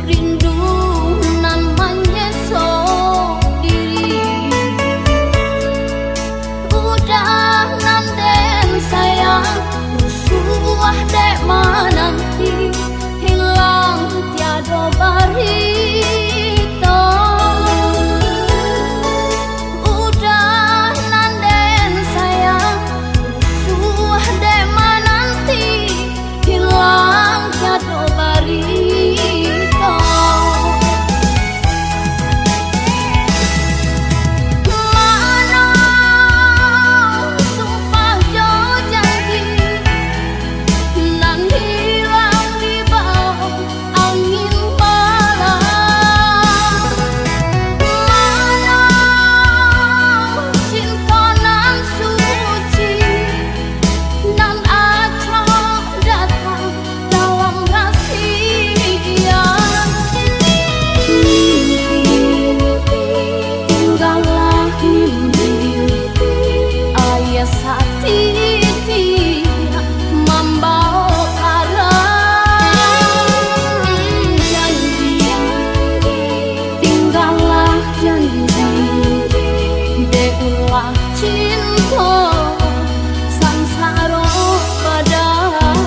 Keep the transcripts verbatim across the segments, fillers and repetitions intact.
Rindu nan manyeso diri. Udah nan den sayang, rusuah dek mananti, hilang tiado barito. Udah nan den sayang, rusuah dek mananti, hilang tiado barito. Mano sumpah jo janji nan hilang di bawah angin malam. Mano cinta nan suci, nan acok datang dalam rahasia. Mimpi, tinggallah mimpi, aia satitiak mambaok karam. Janji, tinggallah janji, dek ulah cinto sansaro badan.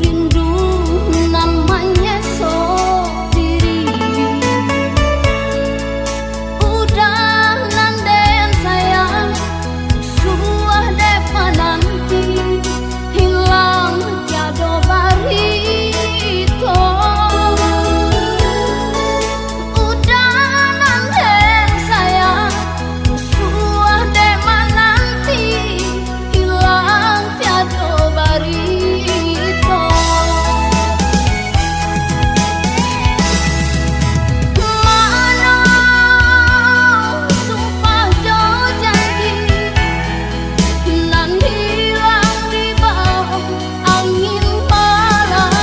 Rindu nan manyeso diri. Udah nan den sayang, suah dek mananti, hilang tiado barito. Udah nan den sayang, suah dek mananti, hilang tiado barito. Mano sumpah jo janji nan hilang di bawah angin malam.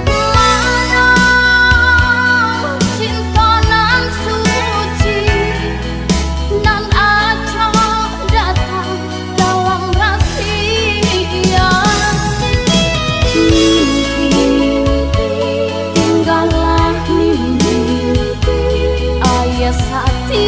Mano cinta nan suci, nan acok datang dalam rahasia. Mimpi, tinggallah mimpi, aia sati